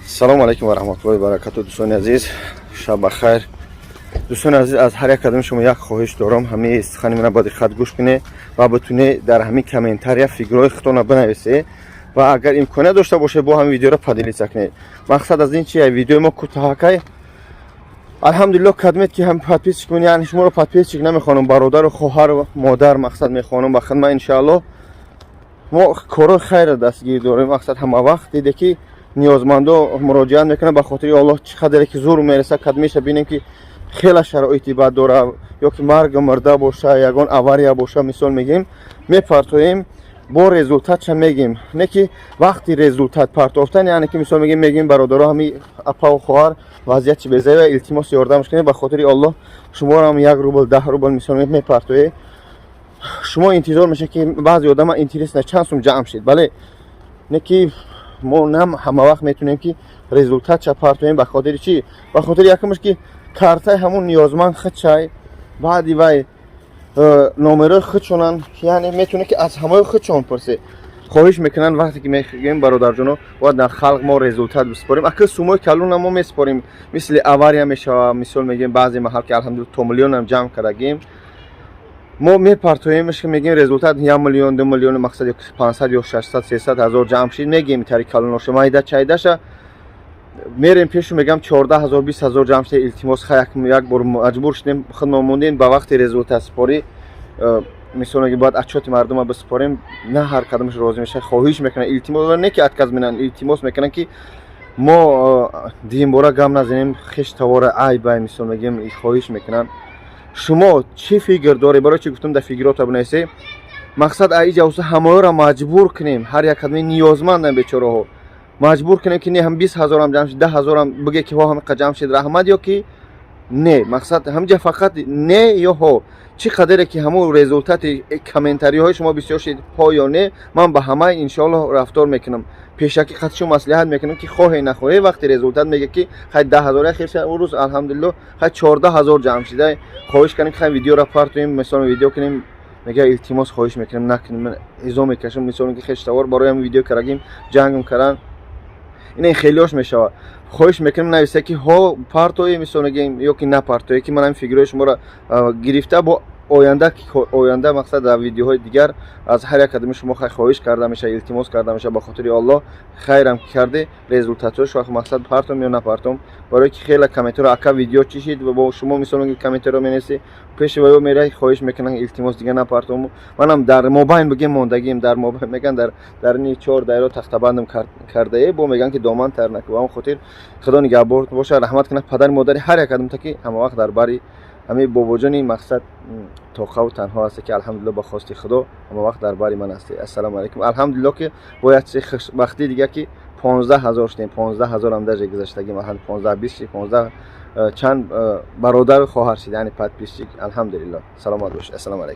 Салому алайкум ва раҳматуллоҳи ва баракату, дӯстони азиз, шаб бахайр. Дӯстони азиз, аз ҳар як кадоми шумо як хоҳиш дорам: ҳамаи сухани мана ба диққат гӯш кунед ва битунед дар ҳамин комментария фикрҳои худтонро бинависед ва агар имконият дошта бошед, бо ҳамин видеоро поделиться кунед. Мақсад аз ин чи? Видеои мо кӯтоҳакай, алҳамдулилло, кадмет ки ҳам подписчик кунед, яъне шуморо подписчик намехонам, бародару хоҳару модар мақсад мехонам ба хидмат. Иншаалло, мо корҳои хайра дастгирӣ дорем. Мақсад, ҳама вақт диде ки ниёзмандо муроҷиат мекунанд, ба хотири Аллоҳ чӣ қадаре ки зур мераса, кадмеша бинем ки хеле шароити бад дора ё ки маргу мурда боша, ягон авария боша, мисол мегӯем, мепартоем, бо результатша мегем. Не ки вақти результат партофтан, яъне ки мисол мегӯем, бародаро, ҳами апаву хоҳар вазъияти безаева, илтимос, ёрдамш кунед ба хотири Аллоҳ. Шуморо 1 рубл, 10 рубл, мисол, мепартоед, шумо интизор мешавед, ки баъзе одама интересно, чанд сум ҷамъ шид. Бале, не ки мо нам ҳама вақт метавонем ки результатша партоем. Ба хотири чӣ? Ба хотири якумаш ки картаи ҳамун ниёзманд худчай, баъди вай номерои худшонанд, яъне метавонед ки аз ҳамаи худшон пурсед. Хоҳиш мекунанд, вақте ки мегӯем, бародарҷоно, бояд дар халқ мо результат бисупорем. Ака, сумои калона мо месупорем, мисли авария мешава, мисол мегӯем, баъзе маҳал ки, алҳамдулилла, то миллионам ҷамъ кардагем, мо мепартоем, мегӯем, результат 1 миллион, 2 миллион, мақсад, ё 500 ё 600, 300 ҳазор ҷамъ шид, мегӯем. Тари калоноша, майда чайдаша мерем пешу мегам, 14 ҳазор, 20 ҳазор ҷамъ шуда, илтимос, хай, як бор маҷбур шудем, худмо мондем. Ба вақти результат супорӣ, мисол мегӯем, бояд отчёти мардума бисупорем. На ҳар кадомаш розӣ мешавад, хоҳиш мекунанд, илтимос, не ки отказ менанд, илтимос мекунанд ки мо димбора гам назанем, хеш тавора айбай, мисол мегӯем, хоҳиш мекунанд. Шумо чӣ фикр доред? Барои чӣ гуфтам, дар фикрота бинависед? Мақсад, аиҷа ҳамаёро маҷбур кунем, ҳар як кадоми ниёзмандам бечораҳо маҷбур кунем ки не, ҳам 20 ҳазорам ҷамъ шид, 10 ҳазорам биге ки ҳо, ҳамиқа ҷамъ шид, раҳмат, ё ки не. Мақсад, ҳамиҷа фақат не ё ҳо. Чӣ қадаре ки ҳамун результати комментариҳои шумо бисёр шид, ҳо ё не, ман ба ҳамаи иншоалло рафтор мекунам. Пешакӣ қатшу маслиҳат мекунам ки хоҳе нахоҳе, вақти результат мега ки хай, 10 ҳазор хел, он рӯз, алҳамдулилло, хай, 14 ҳазор ҷамъ шида. Хоҳиш кардем ки хай, видеоро партоем, мисол, видео кунем. Мега, илтимос, хоҳиш мекунем, накунем, ман изо мекашам, мисол, ки хештавор барои ҳам видео карагим, ҷангм кардан, ина хелиош мешавад. Хоҳиш мекунем, нависа ки ҳо, партое, мисол мегӯем, ё ки напартое, ки ман ҳамин фикрҳои шуморо гирифта, бо оянда, мақсад, дар видеоҳои дигар аз ҳар як кадоми шумо хай хоҳиш карда мешавад, илтимос карда мешавад. Ба хотири Аллоҳ, хайрам ки карде, результатҳош мақсад, партом ё напартом. Барое ки хеле комментаро, ака, видео чӣ шид? Бо шумо, мисол, комментаро менависӣ, пеши ваё мераи, хоҳиш мекунанд, илтимос, дига напартом. Манам дар мобайн бигем, мондагим дар мобайн, меган, дар дарини чор дайро тахтабандам кардае, бо меган ки доман тар наку. Ба он хотир Худо нигаҳбор боша, раҳмат кунад падари модари ҳар як кадомта ки ҳама вақт дар бари ҳамин бобоҷони, мақсад, тоқаву танҳо ҳасте ки, алҳамдулилло, ба хости Худо ҳама вақт дар бари ман ҳасте. Ассалому алайкум. Алҳамдулилло, ки бояд чи хушбахтии дига ки 15 ҳазор шудем, 15 ҳазорам даже гузаштагим, алҳамд, 15, 20, 15, чанд бародару хоҳар шид, яъне подписчик, алҳамдулилло. Саломат бошед, ассалому алайкум.